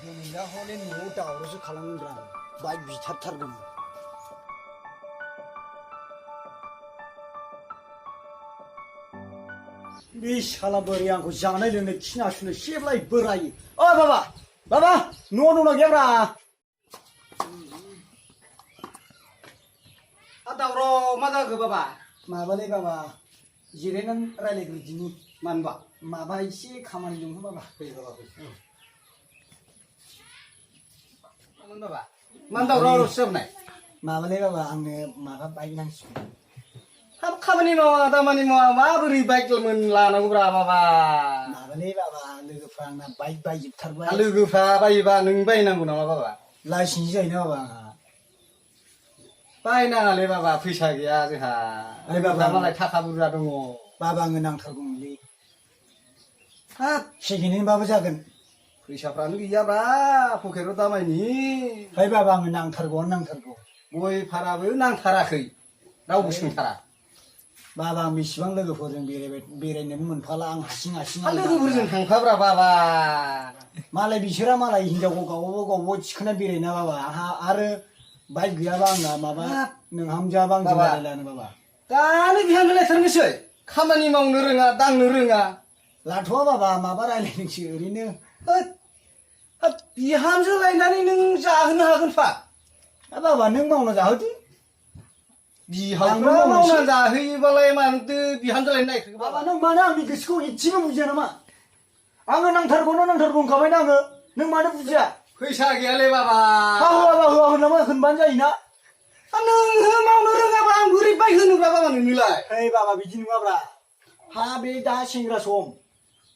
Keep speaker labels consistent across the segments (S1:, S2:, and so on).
S1: दिनै हले न'आव दावरावसो खालामगोनब्रा बाइक बिथारथारगोन बे साला बोरै आंखौ जानाय लोंनाय खिना सुनो जेब्लाय बोरायो ओ बाबा न' दंना गैयाब्रा
S2: दावराव मा जाखो बाबा
S1: माबालै बाबा जिरायनानै रायलायग्रो दिनि
S2: मानोबा
S1: माबा एसे खामानि दंमोन बाबा
S2: फै बाबा फै मामोन बाबा मान दावराव सोबनाय
S1: माबालै बाबा आंनो माबा बाइक नांसिगौ
S2: हाब खामानि मावा दामानि मावा माबोरै बाइक लानांगौब्रा बाबा
S1: माबालै बाबा लोगोफ्रा आंना बाइक बायजोबथारबाय
S2: लोगोफ्रा बायोबा नों बायनांगौ नामा बाबा
S1: लाइसेन्स जायोना बाबा आंहा
S2: बायनाङालै बाबा फैसा गैया जोंहा
S1: ओइ बाबा
S2: मालाय थाखा बुरजा दङ
S1: बाबा आंनो नांथारगौमोनलै हाब सेकेन्ड हेन्डबाबो जागोन
S2: फैसाफ्रानो गैयाब्रा पकेटाव दामायनि
S1: ओइ बाबा आंनो नांथारगौआनो नांथारगौ
S2: गय भाराबो नांथाराखै रावबो सोंथारा
S1: बाबा आं बेसेबां लोगोफोरजों बेरायनोबो मोनफाला आं हारसिं
S2: लोगोफोरजों थांफाब्रा बाबा
S1: मालाय बिसोरा मालाय हिनजावखौ गावबागाव थिखोना बेरायना बाबा आंहा आरो बाइक गैयाबा आंना माबा नोंहामजाबा आंजों रायलायलानो बाबा
S2: दानो बिहामजो लायथारनोसै खामानि मावनो रोङा दांनो रोङा
S1: लाथ'वा बाबा माबा रायलायनोसै ओरैनो
S2: बिहामजो लायनानै नों जाहोनो हागोन फा
S1: बाबा नों मावना जाहोदो
S2: बिहामजो मावना जाहोयोबालाय मानोथो बिहामजो लायनो नायखो
S1: बाबा नों मानो आंनि गोसोखौ एसेबो बुजिया नामा आङो नांथारगौ होनखाबायना आङो नों मानो बुजिया
S2: फैसा गैयालै बाबा
S1: होआ होनामा होनबानो जायोना
S2: नोंहो मावनो रोङाबा आं बोरै बाइक होनोब्रा बाबा नोंनोलाय
S1: ओइ बाबा बिदि नङाब्रा हा बे दा सेंग्रा सम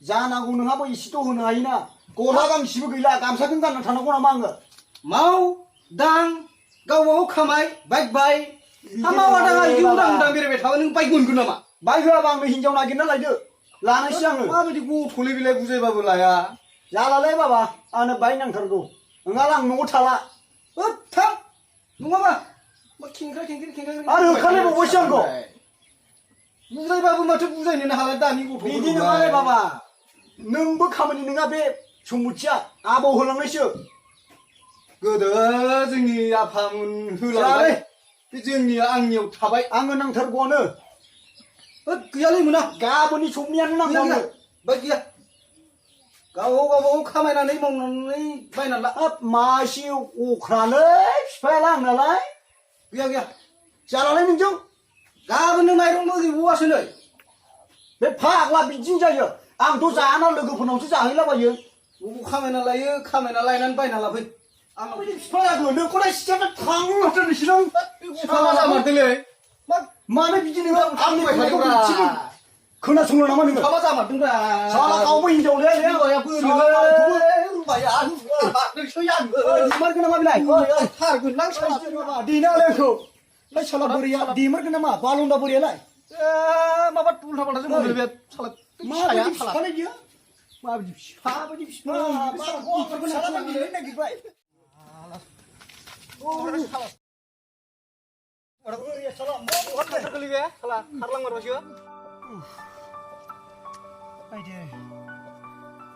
S1: जानांगौ नोंहाबो एसेथ' होनो हायोना गस्ला गांसेबो गैला गामसाखौनो गानना थानांगौ नामा आङो
S2: माव दां गावबागाव खामाय बाइक बाय मावा दाङा उदां बेरायबाय थाबा नों बाइक मोनगोन नामा
S1: बाइक होआबा आंनो हिनजाव नागिरना लायदो लानोसै आङो
S2: माबायदि गथ'लै बिलाय बुजायबाबो लाया
S1: जालालै बाबा आंनो बाइक नांथारगौ नङाला आं न'आव थाला
S2: थां नङाबा खेंख्रा
S1: आरो होखालायबावबायसो आंखौ
S2: बुजायबाबो माथो बुजायनोनो हाला दानि गथ'
S1: बिदि नङालै बाबा नोंबो खामानि नङा बे सम्पथिया आबौ होलांनायसो
S2: गोदो जोंनि आफामोन होलांबाय बे जोंनिया आंनियाव थाबाय
S1: आङो नांथारगौआनो
S2: गैयालै मोना
S1: गाबोननि समनियानो नांगौ आंनो
S2: बाइक गैया गावबागाव खामायनानै मावनानै बायनानै ला
S1: मासे अख्रालै बिफायाला आंनालाय
S2: गैया
S1: जालालै नोंजों
S2: गाबोननो माइरंबो गैबावासो नै
S1: बे फाग्ला बिदिनो जायो आंथ' जाना लोगोफोरनावसो जाहैलाबायो
S2: खामायना लायनानै बायना लाफै आं
S1: बिफायाबो नोंखौलाय सिथारना थाङो माथो नोंसोर
S2: जामारदोंलै
S1: मानो बिदि नोङो आंनि खोनासंनो नामा नोङो
S2: मा जामारदोंब्रा
S1: साला गावबो हिनजावलै देमारगोन नामा बिलाय
S2: थारगोन लां
S1: देनालाय आंखौ साला बोरैया देमारगोन नामा बालन्दा बोरैयालाय
S2: माबा उल्था पाल्टा जों बे साला
S1: माबायदि बिफालाय बियो माबायदि बिफा नागिरबाय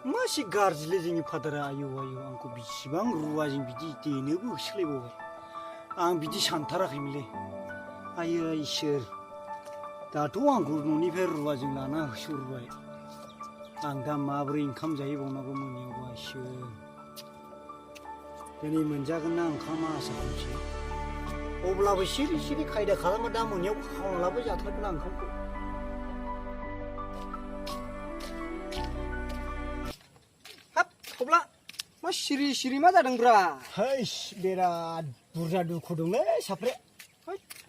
S1: मासे गाज्रिलै जोंनि फादारा आयौ आंखौ बेसेबां रुवाजों बिदि देनोबो होसोलायबावबाय आं बिदि सानथाराखैमोनलै आयो इसोर दाथ' आंखौ न'निफ्राय रुवाजों लाना होसोहरबाय आं दा माबोरै ओंखाम जाहैबावनांगौ मोनायावबा इसोर दिनै मोनजागोन ना ओंखामा आसा खमसै अब्लाबो सिरि खायदा खालामो दा मोनायाव खावनालाबो जाथारगोन आं ओंखामखौ
S2: हाब थब्ला मा सिरि मा जादोंब्रा
S1: हैस बिराद बुरजा दुखु दंलै साफ्रे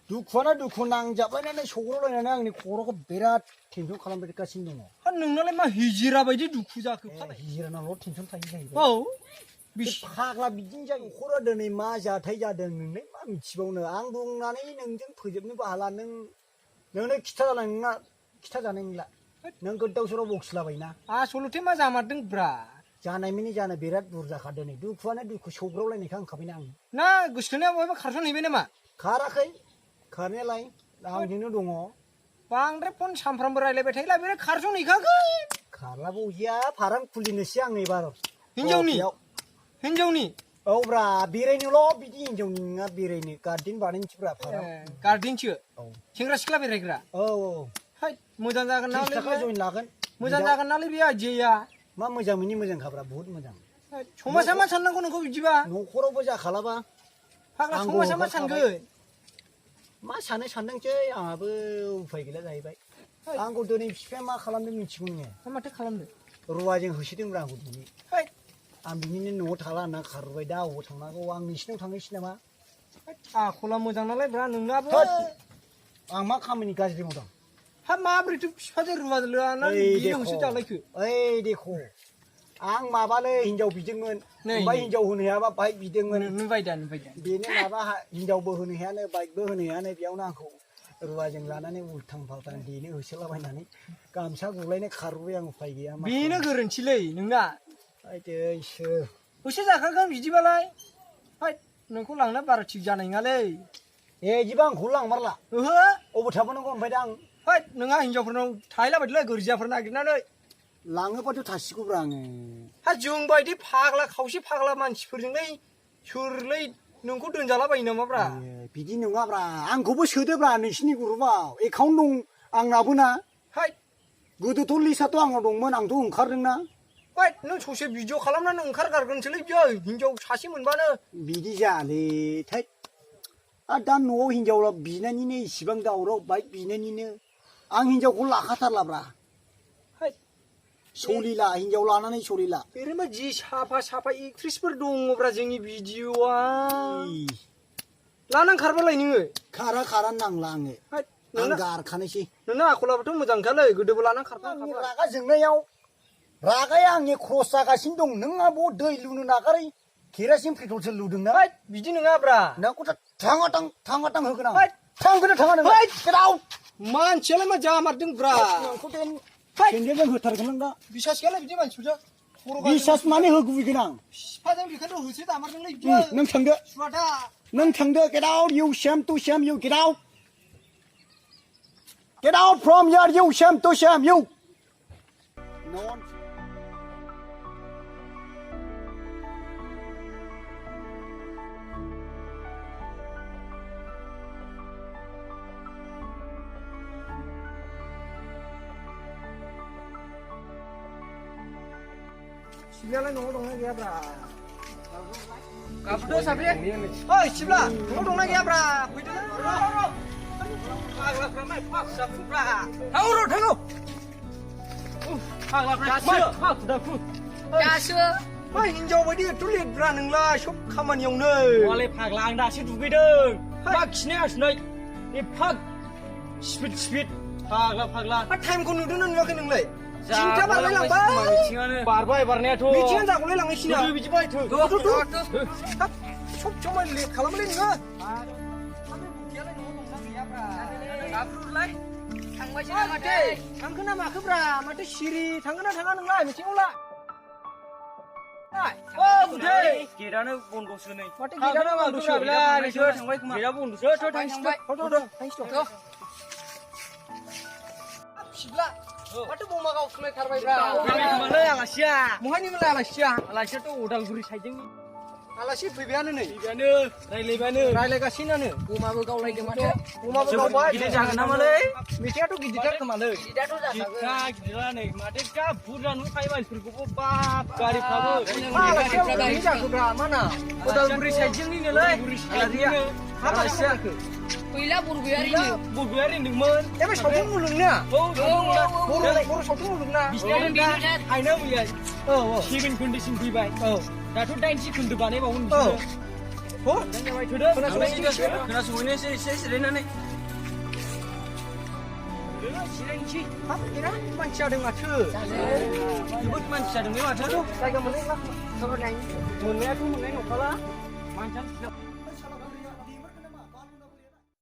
S1: दुखुआनो दुखु नांजाबलायनानै सौग्रावलायनानै आंनि खर'खौ बिराद टेनसन खालामगासिनो दङ
S2: नोंनालाय मा हिजिरा बायदि दुखु जाखो
S1: हिजिरानावल' टेनसन थायो जाहैबाय
S2: औ
S1: फाग्ला बिदिनो जायो न'खरा दिनै मा जाथाय जादों नोंलाय मा मिथिबावनो आं बुंनानै नोंजों फोजोबनोबो हाला नोंनो खिथाजानाय नंला नों गोदाव सोराव बखिलाबायना
S2: आसलथे मा जामारदों ब्रा
S1: जानाय माने जानो बिराद बुरजाखा दिनै दुखुआनो दुखु सौग्रावलायनायखा होनखाबायना आं
S2: ना गोसोथोनाया बहायबा खारसनहैबाय नामा
S1: खाराखै खारनायालाय आंजोंनो दङ
S2: बांद्राय फन सानफ्रामबो रायलायबाय थायोला बिराद खारसनहैखागोन
S1: खारला बहिया फाराम खुलिनोसै आं एबार
S2: हिनजावनि
S3: हिनजावनि
S1: औब्रा बेरायनोल' बिदि हिनजावनि नङा बेरायनो गार्डेन बानायनोसैब्रा फाराम
S3: गार्डेनसो
S1: औ
S3: सेंग्रा सिख्ला बेरायग्रा
S1: औ औ
S3: हाय मोजां जागोन
S1: 30 थाखा
S3: नालाय
S1: जइन लागोन
S3: मोजां जागोन नालाय बे आइडियाया
S1: मा मोजां मोनि मोजांखाब्रा बहुत मोजां
S3: समाजा मा साननांगौ नोंखौ बिदिबा
S1: न'खरावबो जाखालाबा
S3: फाग्ला
S1: आंबो
S3: समाजा मा
S1: हगारखाबाय।
S3: सानगोन
S1: मा सानो सानदोंसै आंहाबो उफाय गैला जाहैबाय आंखौ दिनै बिफाया मा खालामदों मिथिगौ नोङो
S3: माथो खालामनो
S1: रुवाजों होसोदोंब्रा आंखौ दिनै
S3: हाय
S1: आं बिनिनो न'आव थाला होनना खारबाय दा अबाव थांनांगौ आं नोंसिनाव थांनोसै नामा
S3: आखला मोजां नालाय ब्रा नोंनाबो
S1: थोद आं मा खामानि गाज्रि मावदों
S3: हा माब्रैथो बिफाजों रुवाजों लानानै बिनो होसो जालायखो
S1: ओइ देखो आं माबालै हिनजाव बिदोंमोन ओमफ्राय हिनजाव होनो हायाबा बाइक बिदोंमोन
S3: नुबाय दा
S1: बेनो माबा हिनजावबो होनो हायानो बाइकबो होनो हायानो बेयावनो आंखौ रुवाजों लानानै उल्थां फाल्थां देनो होसोलाबायनानै गामसा गुलायनाय खारबोबाय आं उफाय गैया
S3: बेनो गोरोन्थिलै नोंना
S1: आयदै इसोर
S3: होसो जाखागोन बिदिबालाय हाय नोंखौ लांना बारा थिग जानाय नङालै
S1: ए बिदिबा आंखौ लांमारला
S3: ओहो
S1: अबाव थाबोनांगौ ओमफ्राय दा आं
S3: हाय नोंहा हिनजावफोरनाव थाहैला बायदिलाय गोरजियाफोर नागिरनानै
S1: लाङोबाथ' थासिगौब्रा आङो
S3: हा जों बायदि फाग्ला खावसे फाग्ला मानसिफोरजोंलाय सोरलै नोंखौ दोनजालाबायो नामाब्रा
S1: बिदि नङाब्रा आंखौबो सोदोब्रा नोंसिनि ग्रुपआव एकाउन्ट दं आंनाबो ना
S3: हाय
S1: गोदोथ' लिस्टआथ' आंनाव दंमोन आंथ' ओंखारदोंना
S3: हाय नों ससे भिडिअ खालामनानै ओंखारगारगोनसोलै बियो हिनजाव सासे मोनबानो
S1: बिदि जायालै थै आरो दा न'आव हिनजाव बिनायनिनो इसिबां दावराव बाइक बिनायनिनो आं हिनजावखौ लाखाथारलाब्रा
S3: हाय
S1: सलिला हिनजाव लानानै सलिला
S3: ओरैनो जि साफा साफा एक्ट्रिसफोर दङब्रा जोंनि भिडिअआव लानानै खारबालाय नोङो
S1: खारा नांला आङो
S3: हाय
S1: आं गारखानोसै
S3: नोंना आखलाबोथ' मोजांखालै गोदोबो लानानै खारफा
S1: आंनि रागा जोंनायाव रागाया आंनि क्रस जागासिनो दं नों आब' दै लुनो नागारै केरासिन पेट्रलसो लुदोंना
S3: हाय बिदि नङाब्रा
S1: नोंखौथ' थाङा थां होगोन आं थांगोन थाङा नों
S3: मानसियालाय मा जामारदोंब्रा
S1: नोंखौ सेन्देलजों होथारगोन नों दा
S3: बिसास गैयालाय बिदि मानसिफोरजों
S1: बिसास माने होगुबैगोन आं
S3: बिफाजों बेखायनो होसो दामारदोंलै बिदि
S1: नों थांदो
S3: सुवादा
S1: नों थांदो get out you sham to sham you get out from here you sham to sham you non
S3: सिब्लालाय न'आव दंना गैयाब्रा गाबदो साब्रे ओइ सिब्ला न'आव दंना गैयाब्रा फैदोलै फाग्लाफ्रा माइ फाखसाफुब्रा थाङो र' थाङो फाग्लाफ्रा फाखुदाफु दासो मा हिनजाव बायदि एथ' लेटब्रा नोंलाय सब खामानियावनो
S4: मालाय फाग्ला आं दासो दुगैदों मा खिनाय हासुनाय एफा स्पिड फाग्ला
S3: टाइमखौ नुदोंना नुवाखै नोंलाय थिनथा बारलाय लांबाय
S4: बारबाय बारनायाथ'
S3: मिथिंगा जागौलाय लांनायसिना
S4: बिदि बायथो
S3: सब समाय लेट खालामोलै नोङो थांखो ना माखोब्रा माथो सिरि थांगोन ना थाङा नोंलाय मिथिङावलाय
S4: गेटानो बन्द'सो नै
S3: माथो गेटानो बन्द'सो
S4: नोंसोर थांबाय खोमा गेटा बन्द'सो
S3: थांसै सिब्ला माथो बमा गावसोलायथारबायब्रा
S4: खोमालै आलासिया
S3: महायनिमोनलाय
S4: आलासियाथ' उदालगुरि साइडजोंनि
S3: आलासि फैबायानो नै
S4: रायलायबायानो
S3: रायलायगासिनो
S4: बमाबो गावलायदों माथो
S3: बमाबो गावबाय
S4: गिदिर जागोन नामालै
S3: मेथाइआथ' गिदिरथार खोमालै
S4: गिदिरा नै माथो जा बुरजा नुखायो मानसिफोरखौबो बाप गारिफ्राबो
S3: आलासिया बोरै जाखोब्रा माना
S4: उदालगुरि साइडजोंनिनोलै आलासिया
S3: गैला बरगयारिनो
S4: होनदोंमोन
S3: बे सावथुन मुलुगना बर' सावथुन मुलुगना
S4: आइना मैया 7 कन्डिसन फैबाय दाथ' 90 खोन्दो बानायबावगोन बिसोरो खोनासंहैनोसै एसे जिरायनानै
S3: जिरायनोसै हाब बिराद मानसि जादों माथो
S4: जोबोद मानसि जादों बे माथो
S3: जायगा मोननाय मोननायाथ' मोननाय नंखाला
S4: मानसियानो